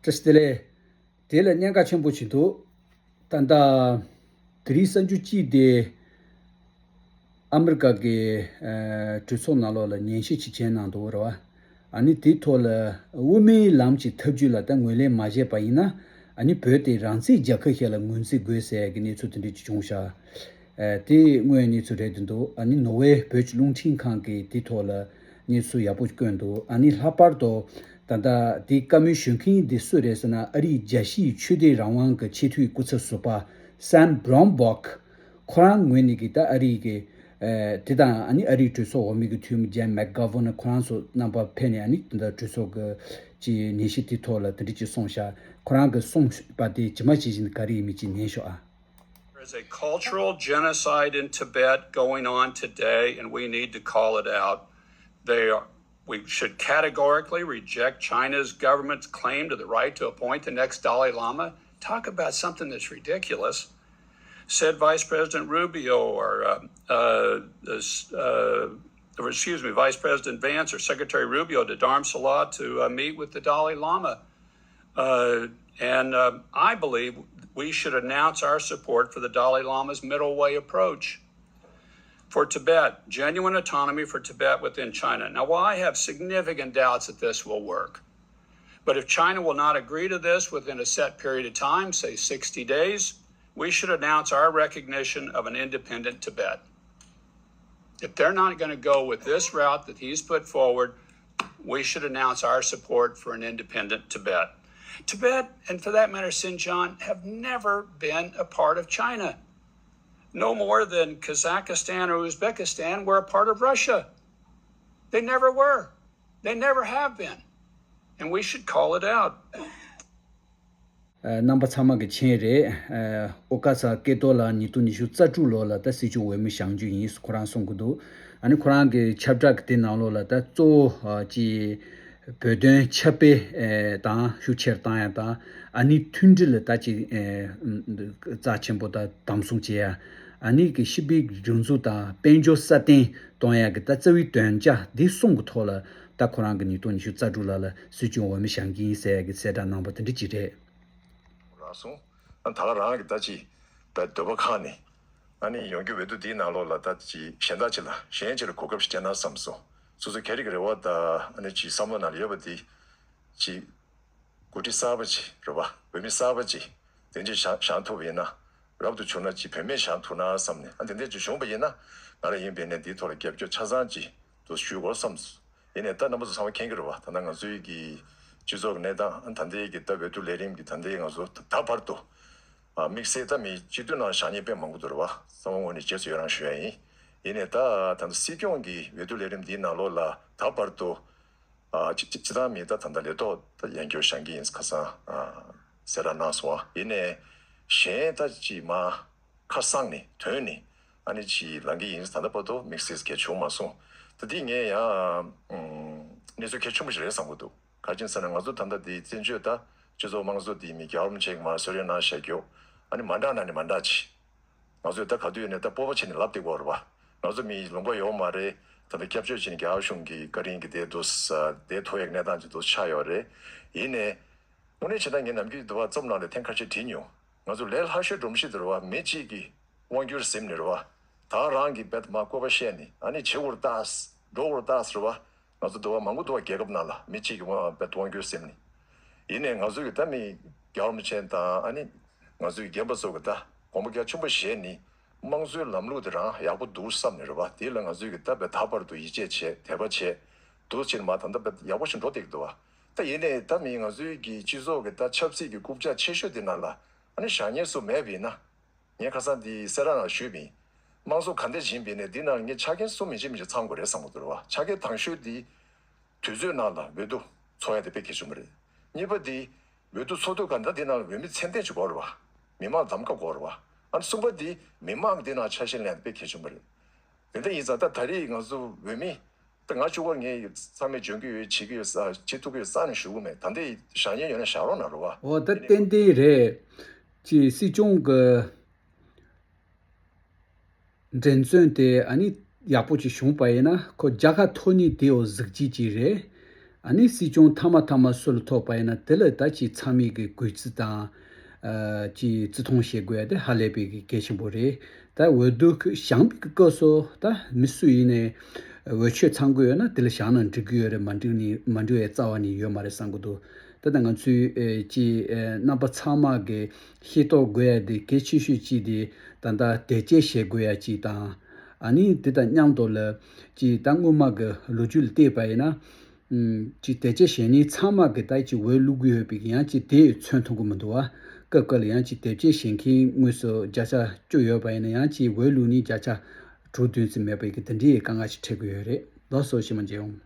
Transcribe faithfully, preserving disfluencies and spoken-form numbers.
བཀྲ་ཤིས་བདེ་ལེགས། དེ་ལ་གནད་འགག་ཆེན་པོ་ཞིག་འདུག་ད་ལྟ་དེ་རིང་གསར་འགྱུར་གཅིག་དེ་ཨ་མི་རི་ཀ་གི་ཨ་གྲོས་ཚོགས་ནང་ལོགས་ལ་ཉན་ཞིབ་ཅིག་བྱས་གནང་འདུག་རེད་བ། ཨ་ནི་དེའི་ཐོག་ལ་དབུ་མའི་ལམ་གྱི་ཐབས་ཇུས་ལ་ད་ངོས་ལེན་མ་བྱས་པ་ཡིན་ན། ཨ་ནི་བོད་དེ་རང་བཙན་རྒྱལ་ཁབ་ཞིག་ལ་ངོས་འཛིན་དགོས་ཟེར་ཡ་གི་གནས་ཚུལ་དེ་འདྲ་ཅིག་བྱུང་ཤག་ཨ་དེ་དངོས་གནས་ཚུལ་རེད་འདུག་ཨ་ནི་ནོར་ཝེ་བོད་ཀྱི་རླུང་འཕྲིན་ཁང་གིས་དེའི་ཐོག་ལ་གནས་ཚུལ་ཡག་པོ་བཀོད་འདུག་ཨ་ནི་ལྷག་པར་དུ་ད་ལྟ་དེའི་བཀའ་མོལ་ཞུ་མཁན་དེ་སུ་རེད་ཟེར་ན། ཨ་རིའི་རྒྱལ་སྤྱིའི་ཆོས་དད་རང་དབང་གི་ཆེས་མཐོའི་སྐུ་ཚབ་ཟུར་པ་Sam Brownback། ཁོ་རང་ངོས་ནས་ཀྱི་ད་ཨ་རི་གི་ཨ་དེ་དང་ཨ་ནི་ཨ་རིའི་གྲོས་ཚོགས་འོག་མའི་གི་འཐུས་མི་Jim McGovern ཁོ་རང་ཚོ་རྣམ་པ་ཕེབས་ནས། ཨ་ནི་དེ་འདྲ་གྲོས་ཚོགས་ཀྱི་ཅིག་ཉན་ཞིབ་དེའི་ཐོག་ལ་དེ་འདྲ་ཅིག་གསུངས་ཤག་ཁོ་རང་གི་གསུངས་པ་དེ་ཇི་མ་ཇི་བཞིན་ག་རེ་ཡིན་མིན་ཅིག་ཉན་ཤོག་ཨ། There is a cultural genocide in Tibet going on today, and we need to call it out. They are, we should categorically reject China's government's claim to the right to appoint the next Dalai Lama. Talk about something that's ridiculous. Said Vice President Rubio or, uh, uh, this, uh, or excuse me, Vice President Vance or Secretary Rubio to Dharamsala to, uh, meet with the Dalai Lama. Uh, and, uh, I believe we should announce our support for the Dalai Lama's middle way approach for Tibet, genuine autonomy for Tibet within China. Now, while I have significant doubts that this will work, but if China will not agree to this within a set period of time, say sixty days, we should announce our recognition of an independent Tibet. If they're not going to go with this route that he's put forward, we should announce our support for an independent Tibet. Tibet, and for that matter, Xinjiang, have never been a part of China. No more than Kazakhstan or Uzbekistan were a part of Russia. They never were. They never have been. And we should call it out. རྣམ་པ་ཚང་མ་གི་མཆན་རེད། ཨོ་ཀ་ས་ཀེ་ཏོ་ལ་ཉིས་སྟོང་ཉི་ཤུ་རྩ་དྲུག་ལོ་ལ་ད་སྲིད་སྐྱོང་འོས་མི་བཞེངས་རྒྱུ་ཡིན་ཁོ་རང་གསུང་གི་འདུག་ཨ་ནི་ཁོ་རང་གི་ཁྱབ་བསྒྲགས་ཀྱི་དེ་ནང་ལོགས་ལ་ད་གཙོ་བོ་ཅི་བོད་དོན་ཁྱབ་སྤེལ་དང་ཤུགས་ཆེར་བཏང་ཡ་དང་། ཨ་ནི་མཐུན་སྒྲིལ་ལ་ད་ཅི་རྩ་ཆེན་པོ་ད་དམ་བཟུང་བྱེད་ཡ། ཨ་ནི་གི་སྤྱི་པའི་སྒྲིག་འཛུགས་དང་དཔལ་འབྱོར་སྲ་བརྟན་གཏོང་ཡ་གི་ད་རྩ་བའི་དོན་རྐྱང་འདི་གསུམ་གི་ཐོག་ལ་ད་ཁོ་རང་གི་ཉིས་སྟོང་ཉི་ཤུ་རྩ་དྲུག་ལ་ལ་སྲིད་སྐྱོང་འོས་མི་བཞེངས་ཀྱི་ཡིན་ཟེར་ཡ་གི་གསལ་བསྒྲགས་གནང་པ་དེ་འདྲ་ཅིག་རེད། རག་སོང་། ཨ་ད་ག་རང་གི་ད་ཅི་ད་འདོད་པ་ཁེངས་ནས་ཨ་ནི་ཡོང་རྒྱུ་འོས་བསྡུ་འདིའི་ནང་ལོགས་ལ་ད་ཅི་གཞན་དག་ཅིག་ལ་གཞན་ཅིག་ལ་གོ་སྐབས་ཤིག་སྤྲད་ན་བསམ་སོང་། སོ་སོ་སྐད་རིགས་རེ་བ་ད་ཨ་ནི་ཅི་བསམ་བློ་ནང་ལ་ཡོད་པ་འདི་ཅི། འགོ་ཁྲིད་གསར་པ་ཅིག་རེད་བ། འོས་མི་གསར་པ་ཅིག་དེ་འདྲ་བཞེངས་བཞེངས་ཐུབ་པ་ཡིན་ན། རབ་ཏུ་བྱུང་ན་ཅིག་བུད་མེད་བཞེངས་ཐུབ་ན་བསམ་ནས། ཨ་དེ་འདྲ་ཅིག་བྱུང་པ་ཡིན་ན་ང་རང་ཡིན་པའི་ནས་འདིའི་ཐོག་ལ་རྒྱབ་སྐྱོར་ཆ་ཚང་ཅིག་ཏུ་ཞུ་དགོས་བསམ་སོང་། ཡིན་ནའི་ད་རྣམ་པ་ཚོ་ཚང་མ་མཁྱེན་གྱི་རེད་བ། ད་ལྟ་ང་ཚོའི་གི་སྤྱི་ཚོགས་ཀྱི་གནས་སྟངས་ཨ་ད་ལྟའི་གི་ད་འོས་བསྡུ་ལས་རིམ་གྱི་ད་ལྟའི་ང་ཚོ་ད་བར་དུ་ཨ་དམིགས་བསལ་ད་མི་སྤྱི་འཐུས་ནང་བཞེངས་མཁན་དཔེ་མང་པོ་འདུག་རེད་བ། ཚང་མ་ངོས་ནས་རྗེས་སུ་ཡི་རང་ཞུ་ཡ་ཡིན། ཡིན་ནའི་ད་ད་ལྟ་སྲིད་སྐྱོང་གི་འོས་བསྡུ་ལས་རིམ་འདིའི་ནང་ལོགས་ལ་ད་བར་དུ། ཨ་སྤྱི་སྤྱི་བཏང་མི་ད་ད་ལྟ་ལས་ཐོག་ད་ཡན་གྱོ་བཞེངས་ཀྱི་ཡིན་ཁ་སང་ཨ་གསལ་བསྒྲགས་གནང་སོང་བ། ཡིན་ནའི་གཞན་ད་ཅིག་མ་ཁ་གསང་ནས་དོན་ནས་ཨ་ནི་ཅིག་ལངས་ཀྱི་ཡིན། ད་ལྟ་བར་དུ་དམིགས་བསལ་གལ་བྱུང་མ་སོང་། ད་འདི་ངས་ཡང་ཨུམ་གནས་ཚུལ་གལ་ཆེན་པོ་ཞིག་རེད་བསམ་གྱི་འདུག་ག་རེ་ཡིན་ཟེར་ན་ང་ཚོ་ད་ལྟ་འདི་བཙན་བྱོལ་ད་སྤྱི་ཚོགས་དམངས་གཙོ་འདི་མི་རྒྱལ་བ་རིན་པོ་ཆེ་གིས་མར་གསོལ་རས་གནང་བཞག་རྒྱུ་ཨ་ནི་མ་འདྲ་ན་ནི་མ་འདྲ་ཅིག་ང་ཚོས་ད་ག་དུས་ནས་ད་སྤོབས་པ་བྱས་ནས་ལབ་བསྡད་ཀྱི་ཡོད་རེད་བ། ང་ཚོ་མི་ལུང་པ་ཡོད་མ་རེད། ད་ལྟ་སྐྱབས་བཅོལ་བྱས་ནས་རྒྱ་གར་གཞུང་གི་བཀའ་དྲིན་གྱིས་བསྡད་འདུག་ས་བསྡད་ཐུབ་ཡག་གནས་སྟངས་ཅིག་ཏུ་ཆགས་ཡོད་རེད། ཡིན་ནའི་དངོས་གནས་བྱས་ན་ངས་ནམ་རྒྱུན་འདི་བ་རྩོམ་ནང་ལ་ཐེངས་ཁ་ཤས་བྲིས་མྱོང་། ང་ཚོ་ལས་སླ་ཤོས་སྒྲོམ་གཞི་དེ་རེད་བ། མི་གཅིག་གིས་དབང་སྒྱུར་ཟིན་ནས་རེད་བ། ད་རང་གིས་བེད་མ་བསྐོས་པ་བཤད་ནས་ཨ་ནི་བྱེད་དགོས་རེད་ད་འགྲོ་དགོས་རེད་ད་ཟེར་བ། ང་ཚོ་འདི་བ་མང་པོ་འདུག་བ། རྒྱལ་ཁབ་ནང་ལ་མི་གཅིག་གིས་དབང་བེད་དབང་སྒྱུར་ཟིན་ནས། ཡིན་ནའི་ང་ཚོས་ཀྱི་ད་མི་རྒྱལ་བ་རིན་པོ་ཆེ་དང་ཨ་ནི་ང་ཚོའི་རྒན་པ་ཚོ་གི་ད་དགོངས་པ་རྒྱ་ཆེན་པོ་བཞེས་ནས་དམངས་གཙོའི་ལམ་ལུགས་དེ་རང་ཡག་པོ་འདུག་བསམ་ནས་རེད་བ། དེ་ལ་ང་ཚོས་ཀྱི་ད་བེད་ད་བར་དུ་ཡིད་ཆེས་བྱས་དད་པ་བྱས་འདུག་ཕྱིན་མ་ད་ལྟ་བེད་ཡག་པོ་ཞིག་འགྲོ་བསྡད་ཀྱི་འདུག་བ། ད་ཡིན་ནའི་ད་མི་ང་ཚོའི་གི་སྤྱི་ཚོགས་ཀྱི་ད་ཆབ་སྲིད་ཀྱི་རྐུབ་བཀྱག་ཆེ་ཤོས་དེ་ནང་ལ་ཨ་ནི་བཞེངས་མཁན་སུ་མེད་པ་ཡིན་ན། ངས་ཁ་སང་འདི་གསལ་བསྒྲགས་ནང་ཞུས་པ་ཡིན། དམངས་གཙོ་ག་འདྲ་ཡིན་པ་ཡིན་ནའི་འདི་ནང་ངས་ཆ་རྐྱེན་གསུམ་མི་གཅིག་མི་གཅིག་ཚང་དགོས་རེད་བསམ་གྱི་འདུག་རེད་བ། ཆ་རྐྱེན་དང་ཤོས་འདི་དུས་ཚོད་ནང་ལ་འོས་བསྡུ་འཚོགས་ཡ་དེ་དཔེ་གལ་ཆེན་པོ་རེད། གཉིས་པ་འདི་འོས་བསྡུ་འཚོགས་དུས་ག་འདྲ་འདི་ནང་ལ་འོས་མི་ཚད་ལྡན་ཅིག་དགོས་རེད་བ། མི་མང་གདམ་ག་དགོས་རེད་བ། ཨ་ནི་གསུམ་པ་འདི་མི་མང་འདི་ནང་ཆ་ཤས་ལེན་ཡ་དེ་དཔེ་གལ་ཆེན་པོ་རེད། དེ་འདྲ་ཡིན་ཙང་ད་ད་རེས་ང་ཚོ་འོས་མི་ད་ང་གཅིག་པོ་ངས་ཚང་མས་འཇོན་གྱི་ཡོད་བྱེད་ཀྱི་ཡོད་ས་བྱེད་ཐུབ་ཀྱི་ཡོད་ས་ནས་ཞུ་གི་མེད། ད་འདི་བཞེངས་མཁན་ཡོད་ན་བཞེངས་རོགས་གནང་རོགས་བ། འོ་ད་ཏན་ཏན་རེད། ཅེས་སྲིད་སྐྱོང་གི་འགྲན་བཙོན་དེ་ཨ་ནི་ཡག་པོ་ཅིག་བྱུང་པ་ཡིན་ན་ཁོ་རྒྱལ་ཁ་ཐོབ་ནི་དེའོ་གཟི་བརྗིད་ཅིག་རེད། ཨ་ནི་སྲིད་སྐྱོང་མཐའ་མ་མཐའ་མ་སུ་ལ་ཐོབ་པ་ཡིན་ན་དེ་ལ་ད་ཅིག་ཚང་མས་གི་གུས་བརྩི་དང་། ཨ་ཅིག་བརྩི་མཐོང་བྱེད་དགོས་ཡ་དེ་ཧ་ལས་པའི་གི་གལ་ཆེན་པོ་རེད། ད་འོས་བསྡུ་བཞེངས་པའི་གི་སྐབས་སུ་ད་མི་སུ་ཡིན་ནའི་འོས་ཆོས་ཚང་གི་ཡོད་ན་དེ་ལ་བཞེངས་ན་འགྲིག་གི་ཡོད་རེད། མ་འགྲིག་ནི་མ་འགྲིག་ཡ་རྩ་བ་ནས་ཡོད་མ་རེད་བསམ་གི་འདུག་ད་ལྟ་ང་ཚོའི་ཨེ་ཅིག་ཨེ་རྣམ་པ་ཚང་མ་གི་ཤེས་རྟོགས་དགོས་ཡ་དེ་གལ་ཆེ་ཤོས་གཅིག་དེ་ད་ལྟ་དེབ་སྐྱེལ་བྱེད་དགོས་ཡ་གཅིག་དང་། ཨ་ནི་དེ་དང་མཉམ་དུ་ལ་ཅིག་ད་སྔོན་མ་གི་ལོ་རྒྱུས་ལ་བལྟས་པ་ཡིན་ན། ཅིག་དེབ་སྐྱེལ་བྱེད་མཁན་ཚང་མ་གི་ད་ཅིག་འོས་བླུག་གི་ཡོད་པའི་ཡང་ཅིག་དེ་མཚོན་ཐུབ་ཀྱི་མི་འདུག་བ། སྐབས་སྐབས་ལ་ཡང་ཅིག་དེབ་སྐྱེལ་བྱེད་མཁན་དངོས་སུ་བརྒྱ་ཆ་བཅུ་ཡོད་པ་ཡིན་ན་ཡང་ཅིག་འོས་བླུག་མཁན་བརྒྱ་ཆ་དྲུག་བདུན་ཙམ་མེད་པའི་གི་དེ་འདྲའི་དཀའ་ངལ་ཞིག་འཕྲད་ཀྱི་ཡོད་རེད། ལགས་སོ། ཞེ་མ་མཇལ་ཡོང་།